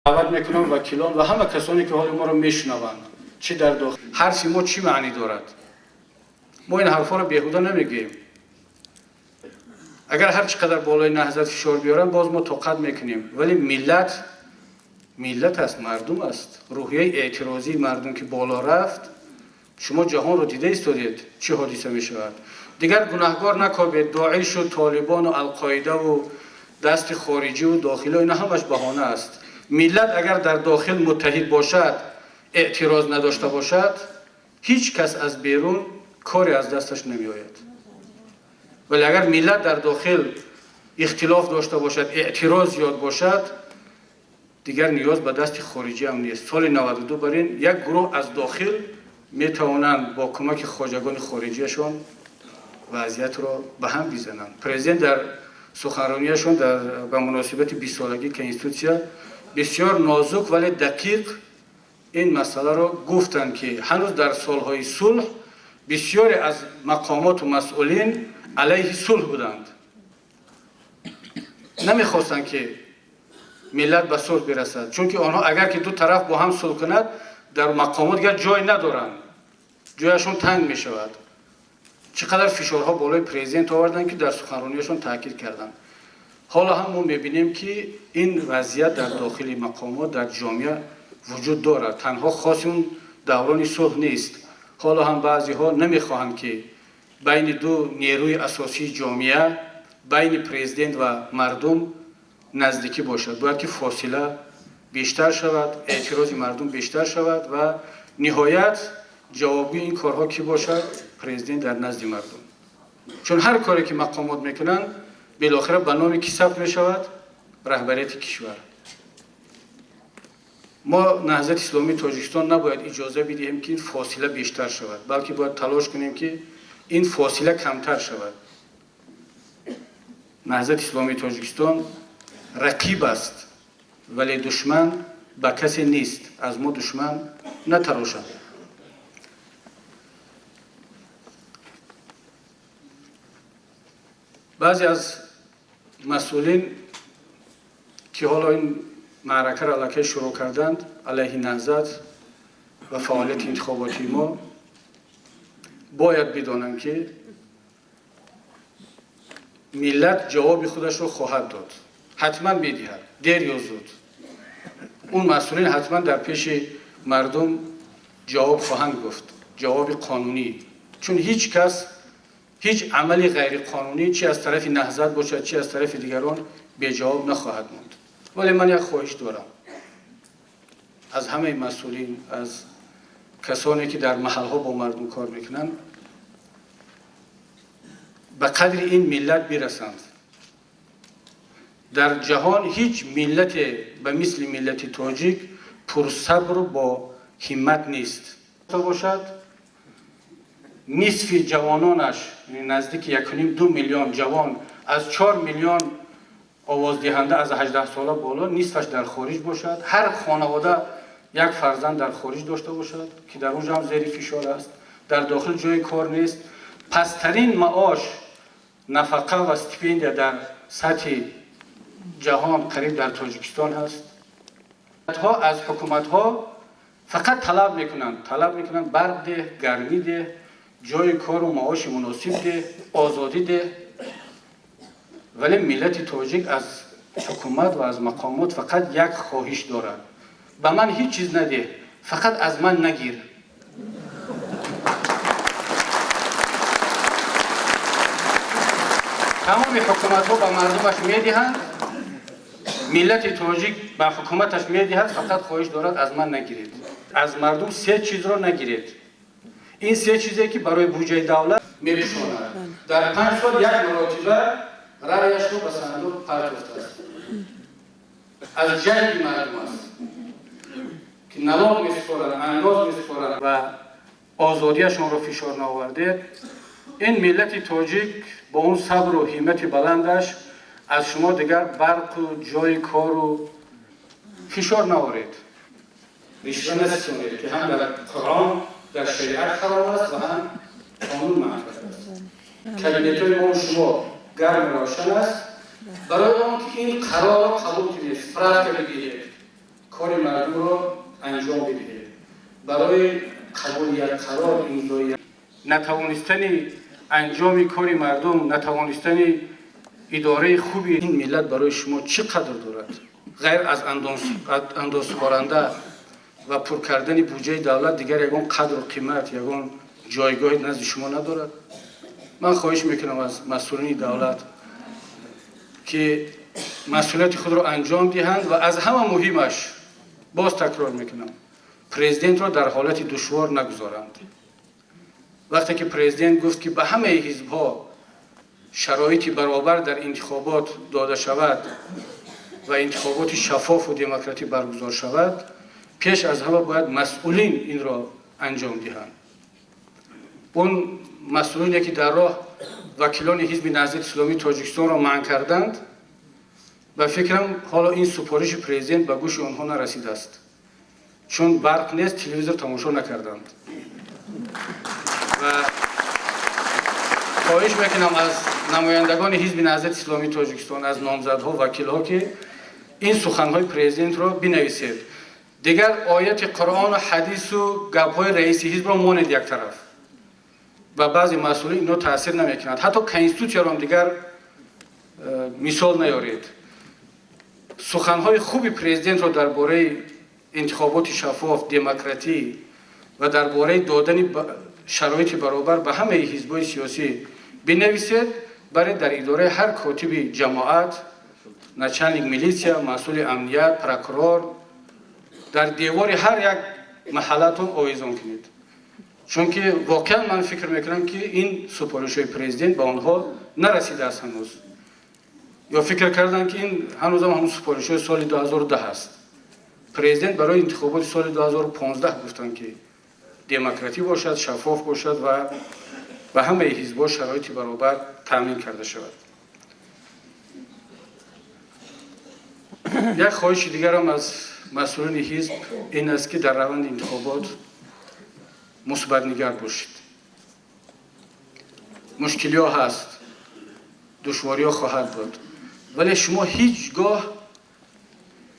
Даъват мекунам вакилон ва ҳама касоне ки ҳоли моро мешунаванд, чӣ дар дохил, ҳарфи мо чӣ маънӣ дорад? Мо ин ҳарфҳоро беҳуда намегӯем. Агар ҳар чӣ қадар болои Наҳзат фишор биёранд, боз мо тоқат мекунем. Вале миллат миллат аст, мардум аст. Рӯҳияи эътирозии мардум ки боло рафт, шумо ҷаҳонро дида истодед, чӣ ҳодиса мешавад. Дигар гунаҳгор накобед, Доишу Толибону Алқоидаву дасти хориҷиву дохилӣ, ина ҳамаш баҳона аст. Миллат агар дар дохил муттаҳид бошад, эътироз надошта бошад, ҳеҷ кас аз берун коре аз дасташ намеояд. Вале агар миллат дар дохил ихтилоф дошта бошад, эътироз зиёд бошад, дигар ниёз ба дасти хориҷӣ ҳам нест. Соли 92 бар ин як гурӯҳ аз дохил метавонанд бо кӯмаки хоҷагони хориҷиашон вазъиятро ба ҳам бизананд. Президент дар суханронияшон ба муносибати 20-солагии конститутсия бисёр нозук, вале дақиқ ин масъаларо гуфтанд, ки ҳанӯз дар солҳои сулҳ бисёре аз мақомоту масъулин алайҳи сулҳ буданд, намехостанд, ки миллат ба сулҳ бирасад, чунки онҳо агар ки ду тараф бо ҳам сулҳ кунад, дар мақомот дигар ҷой надоранд, ҷояшон танг мешавад. Чӣ қадар фишорҳо болои президент оварданд, ки дар суханронияшон таъкид карданд. Ҳоло ҳам мо мебинем, ки ин вазъият дар дохили мақомот, дар ҷомеа вуҷуд дорад. Танҳо хоси он даврони сулҳ нест. Ҳоло ҳам баъзеҳо намехоҳанд, ки байни ду нерӯи асосии ҷомеа, байни президент ва мардум наздикӣ бошад. Бояд ки фосила бештар шавад, эътирози мардум бештар шавад ва ниҳоят ҷавобгӯи ин корҳо кӣ бошад? Президент дар назди мардум. Чун ҳар коре ки мақомот мекунанд, билохира ба номи кӣ сабт мешавад? Раҳбарияти кишвар. Мо Наҳзати Исломии Тоҷикистон набояд иҷоза бидиҳем, ки ин фосила бештар шавад, балки бояд талош кунем, ки ин фосила камтар шавад. Наҳзати Исломии Тоҷикистон рақиб аст, вале душман ба касе нест. Аз мо душман натарошад. Баъзе аз масъулин, ки ҳоло ин маъракаро аллакай шурӯъ карданд алайҳи Наҳзат ва фаъолияти интихоботии мо, бояд бидонанд, ки миллат ҷавоби худашро хоҳад дод, ҳатман медиҳад, дер ё зуд. Он масъулин ҳатман дар пеши мардум ҷавоб хоҳанд гуфт, ҷавоби қонунӣ, чун ҳеҷ кас ҳеҷ амали ғайриқонунӣ, чи аз тарафи Наҳзат бошад, чи аз тарафи дигарон, беҷавоб нахоҳад монд. Вале ман як хоҳиш дорам аз ҳамаи масъулин, аз касоне ки дар маҳалҳо бо мардум кор мекунанд, ба қадри ин миллат бирасанд. Дар ҷаҳон ҳеҷ миллате ба мисли миллати тоҷик пурсабру бо ҳиммат нест бошад. Нисфи ҷавононаш, наздики 1,5-2 миллион ҷавон аз 4 миллион овоздиҳанда аз 18 сола боло, нисфаш дар хориҷ бошад, ҳар хонавода як фарзанд дар хориҷ дошта бошад, ки дар онҷо ҳам зери фишор аст, дар дохил ҷои кор нест, пасттарин маош, нафақа ва стипендия дар сатҳи ҷаҳон қариб дар Тоҷикистон ҳаст. Аз ҳукуматҳо фақат талаб мекунанд: барқ деҳ, гармӣ деҳ, ҷои кору маоши муносиб деҳ, озодӣ деҳ. Вале миллати тоҷик аз ҳукумат ва аз мақомот фақат як хоҳиш дорад: ба ман ҳеҷ чиз надеҳ, фақат аз ман нагир. Тамоми ҳукуматҳо ба мардумаш медиҳанд, миллати тоҷик ба ҳукуматаш медиҳад, фақат хоҳиш дорад: аз ман нагиред. Аз мардум се чизро нагиред. Ин се чизе ки барои буҷаи давлат мепӯшонад. Дар 5 сол як маротиба раъяшро ба сандуқ партофтааст. Аз ҷайби мардум аст ки налог месупорад, андоз месупорад ва озодиашонро фишор наовардед. Ин миллати тоҷик бо он сабру ҳиммати баландаш аз шумо дигар барқу ҷои кору фишор наоред, ришва наситонед, ки ҳам дар Қуръон, дар шариат ҳаром аст ва ҳам қонун манъ кардааст. Кабинетҳои мо шумо гарму равшан аст. Барои он ки ин қарорро қабул кунед, справка бигиред, кори мардумро анҷом бидиҳед. Барои қабули як қарор, имзои натавонистани анҷоми кори мардум, натавонистани идораи хуби ин миллат барои шумо чӣ қадр дорад? Ғайр аз андозсупоранда ва пур кардани буҷаи давлат дигар ягон қадру қимат, ягон ҷойгоҳи назди шумо надорад. Ман хоҳиш мекунам аз масъулини давлат ки масъулияти худро анҷом диҳанд ва аз ҳама муҳимаш, боз такрор мекунам, президентро дар ҳолати душвор нагузоранд. Вақте ки президент гуфт ки ба ҳамаи ҳизбҳо шароити баробар дар интихобот дода шавад ва интихоботи шаффофу демократӣ баргузор шавад, пеш аз ҳама бояд масъулин инро анҷом диҳанд. Он масъулине ки дар роҳ вакилони ҳизби Наҳзати Исломии Тоҷикистонро манъ карданд, ба фикрам ҳоло ин супориши президент ба гӯши онҳо нарасидааст, чун барқ нест, телевизор тамошо накарданд. Ва хоҳиш мекунам аз намояндагони ҳизби Наҳзати Исломии Тоҷикистон, аз номзадҳо, вакилҳо, ки ин суханҳои президентро бинависед. Дигар ояти Қуръону ҳадису гапҳои раиси ҳизбро монед як тараф. Ба баъзе масъулин ино таъсир намекунад. Ҳатто конститутсияро дигар мисол наёред. Суханҳои хуби президентро дар бораи интихоботи шаффоф, демократӣ ва дар бораи додани шароити баробар ба ҳамаи ҳизбҳои сиёсӣ бинависед, баре дар идораи ҳар котиби ҷамоат, начальник милитсия, масъули амният, прокурор, дар девори ҳар як маҳаллатон овезон кунед. Чунки воқеан ман фикр мекунам ки ин супоришҳои президент ба онҳо нарасидааст ҳанӯз. Ё фикр карданд ки ин ҳанӯзам ҳамун супоришҳои соли 2010 аст. Президент барои интихоботи соли 2015 гуфтанд ки демократӣ бошад, шаффоф бошад ва ба ҳамаи ҳизбҳо шароити баробар таъмин карда шавад. Як хоҳиши дигарам аз масъулини ҳизб ин аст ки дар раванди интихобот мусбатнигар бошед. Мушкилиҳо ҳаст, душвориҳо хоҳад буд, вале шумо ҳеҷ гоҳ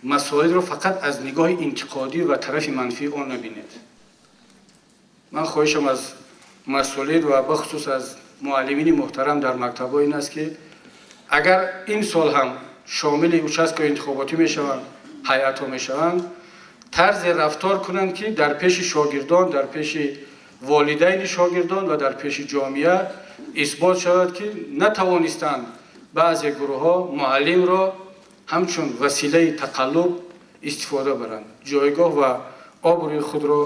масоилро фақат аз нигоҳи интиқодӣ ва тарафи манфии он набинед. Ман хоҳишам аз масъулин ва бахусус аз муаллимини муҳтарам дар мактабҳо ин аст ки агар ин сол ҳам шомили участкаи интихоботӣ мешаванд, ҳайатҳо мешаванд, тарзе рафтор кунанд ки дар пеши шогирдон, дар пеши волидайни шогирдон ва дар пеши ҷомеа исбот шавад ки натавонистанд баъзе гурӯҳҳо муаллимро ҳамчун василаи тақаллуб истифода баранд. Ҷойгоҳ ва обрӯи худро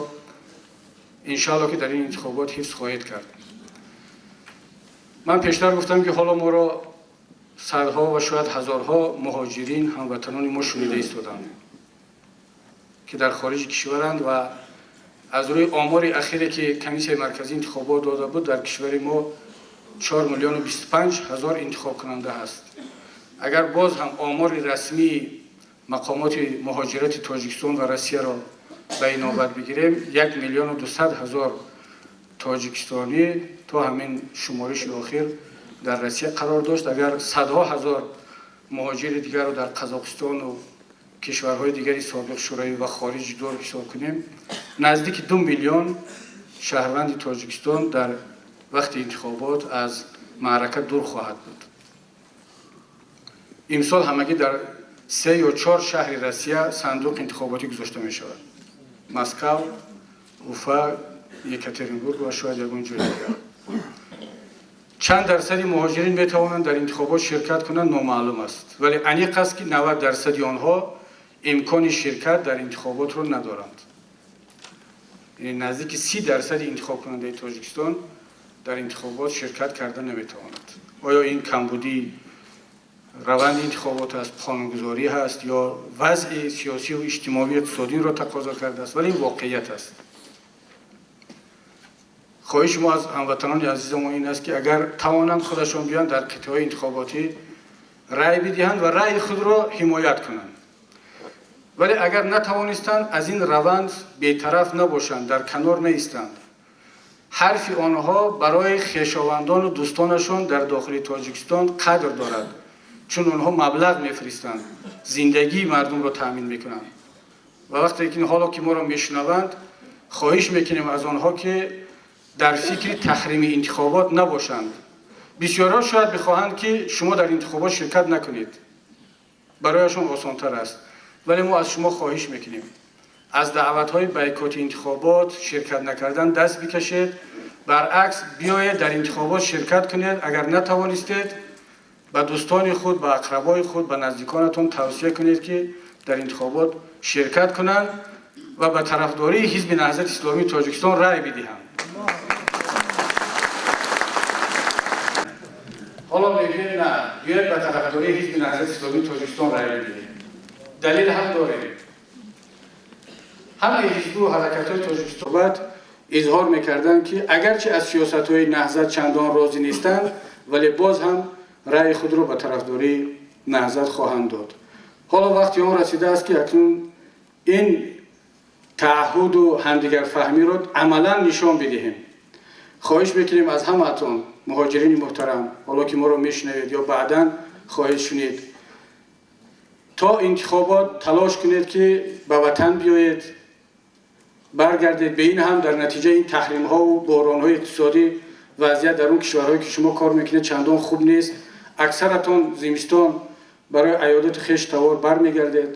иншаалло ки дар ин интихобот ҳифз хоҳед кард. Ман пештар гуфтам ки ҳоло моро садҳо ва шояд ҳазорҳо муҳоҷирин ҳамватанони мо шунида истоданд ки дар хориҷи кишваранд ва аз рӯи омори ахире ки Комиссияи марказии интихобот дода буд, дар кишвари мо 4 миллиону 25 ҳазор интихобкунанда ҳаст. Агар боз ҳам омори расмии мақомоти муҳоҷирати Тоҷикистон ва Россияро ба инобат бигирем, 1 миллиону 200 ҳазор тоҷикистонӣ то ҳамин шумориши охир дар Россия қарор дошт. Агар садҳо ҳазор муҳоҷири дигарро дар Қазоқистону кишварҳои дигари собиқ шӯравӣ ва хориҷи дур ҳисоб кунем, наздики 2 миллион шаҳрванди Тоҷикистон дар вақти интихобот аз маърака дур хоҳад буд. Имсол ҳамагӣ дар 3 ё 4 шаҳри Россия сандуқ интихоботӣ гузошта мешавад: Москав, Уфа, Екатеринбург ва шояд ягон ҷои дигар. Чанд дарсади муҳоҷирин метавонанд дар интихобот ширкат кунанд номаълум аст, вале аниқ аст ки 90% онҳо имкони ширкат дар интихоботро надоранд. Яъне наздики 30% интихобкунандаи Тоҷикистон дар интихобот ширкат карда наметавонад. Оё ин камбудии раванди интихобот аст, қонунгузорӣ ҳаст ё вазъи сиёсию иҷтимоию иқтисодиро тақозо кардааст, вале ин воқеият аст. Хоҳиши мо аз ҳамватанони азизамон ин аст ки агар тавонанд худашон биёнд дар қитъаҳои интихоботӣ рай бидиҳанд ва раъи худро ҳимоят кунанд. Вале агар натавонистанд, аз ин раванд бетараф набошанд, дар канор наистанд. Ҳарфи онҳо барои хешовандону дӯстонашон дар дохили Тоҷикистон қадр дорад, чун онҳо маблағ мефиристанд, зиндагии мардумро таъмин мекунанд. ва вақте ки ҳоло ки моро мешунаванд, хоҳиш мекунем аз онҳо ки дар фикри таҳрими интихобот набошанд. Бисёрҳо шояд бихоҳанд ки шумо дар интихобот ширкат накунед, барояшон осонтар аст, вале мо аз шумо хоҳиш мекунем аз даъватҳои бойкоти интихобот ширкат накардан даст бикашед. Баръакс, биёед дар интихобот ширкат кунед. Агар натавонистед, ба дӯстони худ, ба ақрабои худ, ба наздиконатон тавсия кунед ки дар интихобот ширкат кунанд ва ба тарафдории Ҳизби Наҳзати Исломии Тоҷикистон рай бидиҳанд. Ҳоло мегӯем на, биёед ба тарафдории Ҳизби Наҳзати Исломии Тоҷикистон рай бидиҳем. Далел ҳам дорем. Ҳамаи ҳизбу ҳаракатҳои Тоҷикистон баъд изҳор мекарданд ки агарчи аз сиёсатҳои Наҳзат чандон розӣ нестанд, вале боз ҳам раъи худро ба тарафдории Наҳзат хоҳанд дод. Ҳоло вақти он расидааст ки акнун ин таъҳуду ҳамдигарфаҳмиро амалан нишон бидиҳем. Хоҳиш мекунем аз ҳамаатон, муҳоҷирини муҳтарам, ҳоло ки моро мешунавед ё баъдан хоҳед шунид, то интихобот талош кунед ки ба ватан биёед, баргардед. Ба ин ҳам дар натиҷаи ин таҳримҳову боронҳои иқтисодӣ вазъият дар он кишварҳое ки шумо кор мекунед чандон хуб нест. Аксаратон зимистон барои аёдати хеш тавор бармегардед.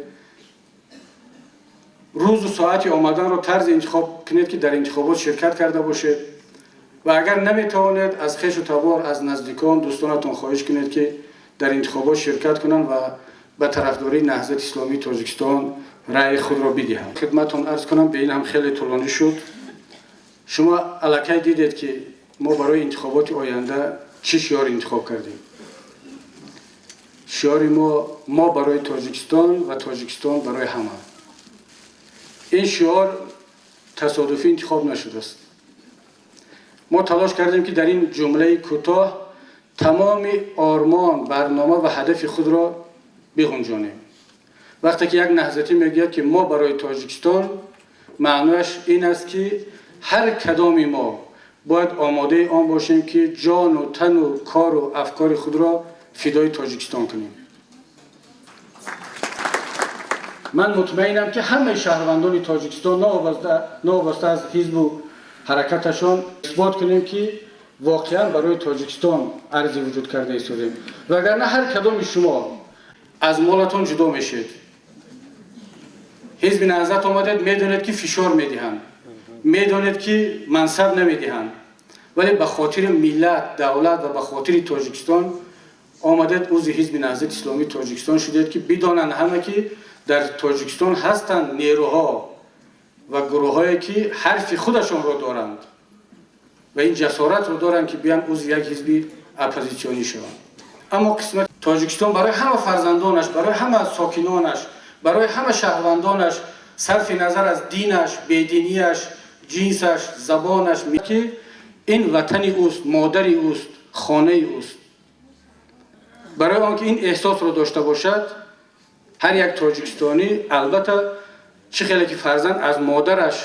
Рӯзу соати омаданро тарзе интихоб кунед ки дар интихобот ширкат карда бошед ва агар наметавонед, аз хешу табор, аз наздикон, дӯстонатон хоҳиш кунед ки дар интихобот ширкат кунанд ва ба тарафдории Наҳзати Исломии Тоҷикистон раъи худро бидиҳанд. Хидматтон арз кунам, ба ин ҳам хеле тӯлонӣ шуд. Шумо аллакай дидед ки мо барои интихоботи оянда чӣ шиор интихоб кардем. Шиори мо мо барои Тоҷикистон ва Тоҷикистон барои ҳама. Ин шиор тасодуфӣ интихоб нашудааст. Мо талош кардем ки дар ин ҷумлаи кӯтоҳ тамоми ормон, барнома ва ҳадафи худро биғунҷонем. Вақте ки як наҳзатӣ мегӯяд ки мо барои Тоҷикистон, маънояш ин аст ки ҳар кадоми мо бояд омодаи он бошем ки ҷону тану кору афкори худро фидои Тоҷикистон кунем. Ман мутмаинам ки ҳамаи шаҳрвандони Тоҷикистон новобаста аз ҳизбу ҳаракаташон исбот кунем ки воқеан барои Тоҷикистон арзи вуҷуд карда истодем. Вагарна ҳар кадоми шумо аз молатон ҷудо мешед. Ҳизби Наҳзат омадед, медонед ки фишор медиҳанд, медонед ки мансаб намедиҳанд, вале ба хотири миллат, давлат ва ба хотири Тоҷикистон омадед, узви Ҳизби Наҳзати Исломии Тоҷикистон шудед ки бидонанд ҳама ки дар Тоҷикистон ҳастанд нерӯҳо ва гурӯҳҳое ки ҳарфи худашонро доранд ва ин ҷасоратро доранд ки биён узви як ҳизби оппозитсионӣ шаванд. Аммо қисмат Тоҷикистон барои ҳама фарзандонаш, барои ҳама сокинонаш, барои ҳама шаҳрвандонаш, сарфи назар аз динаш, бединияш, ҷинсаш, забонаш, ки ин ватани ӯст, модари ӯст, хонаи ӯст. Барои он ки ин эҳсосро дошта бошад, ҳар як тоҷикистонӣ албатта чӣ хеле ки фарзанд аз модараш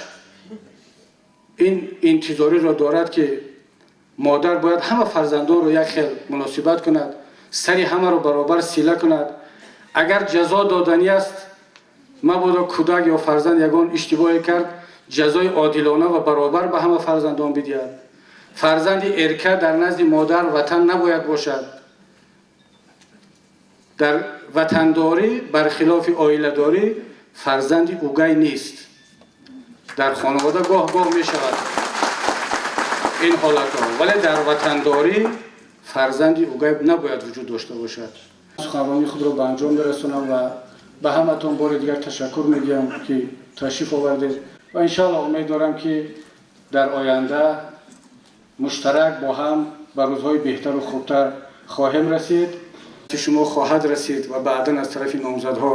ин интизориро дорад ки модар бояд ҳама фарзандонро як хел муносибат кунад, сари ҳамаро баробар сила кунад. Агар ҷазо доданӣ аст, мабодо кӯдак ё фарзанд ягон иштибоҳе кард, ҷазои одилона ва баробар ба ҳама фарзандон бидиҳад. Фарзанди эрка дар назди модар ватан набояд бошад. Дар ватандорӣ бархилофи оиладорӣ фарзанди угай нест. Дар хонавода гоҳ-гоҳ мешавад ин ҳолатҳо, вале дар ватандорӣ фарзанди угай набояд вуҷуд дошта бошад. Суханронии худро ба анҷом мерасонам ва ба ҳаматон бори дигар ташаккур мегӯям ки ташриф овардед ва иншоаллоҳ умед дорам ки дар оянда муштарак бо ҳам ба рӯзҳои беҳтару хубтар хоҳем расид. Шумо хоҳад расид ва баъдан аз тарафи номзадҳо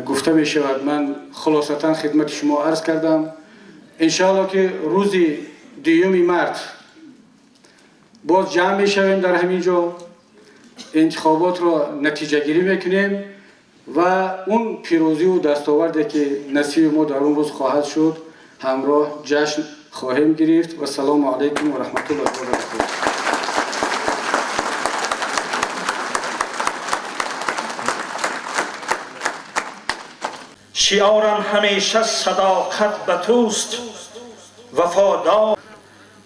гуфта мешавад. Ман хулосатан хидмати шумо арз кардам. Иншоаллоҳ ки рӯзи 2 март боз ҷамъ мешавем дар ҳамин ҷо, интихоботро натиҷагирӣ мекунем ва он пирӯзиву дастоварде ки насиби мо дар он рӯз хоҳад шуд, ҳамроҳ ҷашн хоҳем гирифт. Вассалому алайкум ва раҳматуллоҳи ва баракотуҳ. Шиорам ҳамеша садоқат ба туст, вафодор.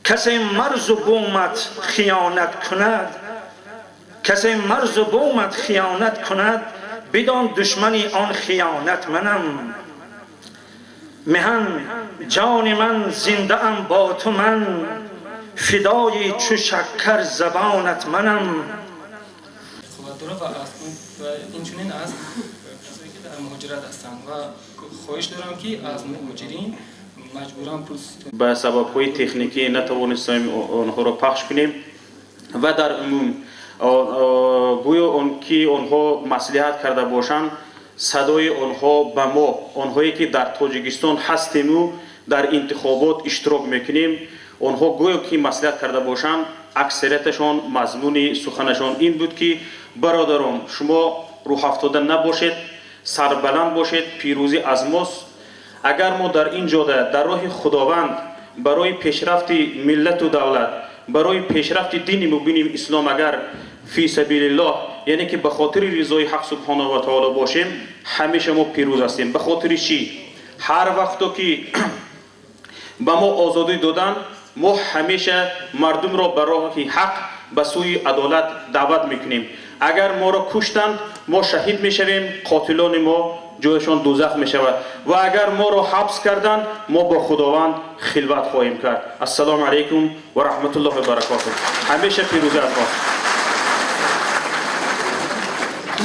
Касе марзу бумат хиёнат кунад, касе марзу бумат хиёнат кунад, бидон душмани он хиёнат манам. Меҳан ҷони ман, зиндаам бо ту ман, фидои чу шаккар забонат манам. Қувват дорад ва инчунин аз касое ки дар муҳоҷират ҳастанд ва хоҳиш дорам, ки аз муҳоҷирин маҷбуран пул Ба сабабҳои техникӣ натавонистем онҳоро пахш кунем ва дар умум гӯё он ки онҳо маслиҳат карда бошанд, садои онҳо ба мо, онҳое ки дар Тоҷикистон ҳастему дар интихобот иштирок мекунем, онҳо гӯё ки маслиҳат карда бошанд, аксарияташон мазмуни суханашон ин буд, ки бародарон, шумо рӯҳафтода набошед, сарбаланд бошед, пирӯзӣ аз мост. Агар мо дар ин ҷода дар роҳи Худованд барои пешрафти миллату давлат, барои пешрафти дини мубини ислом, агар фи сабилиллоҳ, яъне ки ба хотири ризои Ҳақ субҳонаҳу ва таоло бошем, ҳамеша мо пирӯз ҳастем. Ба хотири чӣ? Ҳар вақто ки ба мо озодӣ доданд, мо ҳамеша мардумро ба роҳи ҳақ, ба сӯи адолат даъват мекунем. Агар моро куштанд, мо шаҳид мешавем, қотилони мо ҷояшон дӯзах мешавад ва агар моро ҳабс карданд, мо бо Худованд хилват хоҳем кард. Ассалому алайкум ва раҳматуллоҳи ва баракотуҳ. Ҳамеша пирӯзӣ аз мост.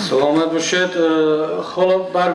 Саломат бошед. Ҳоло бар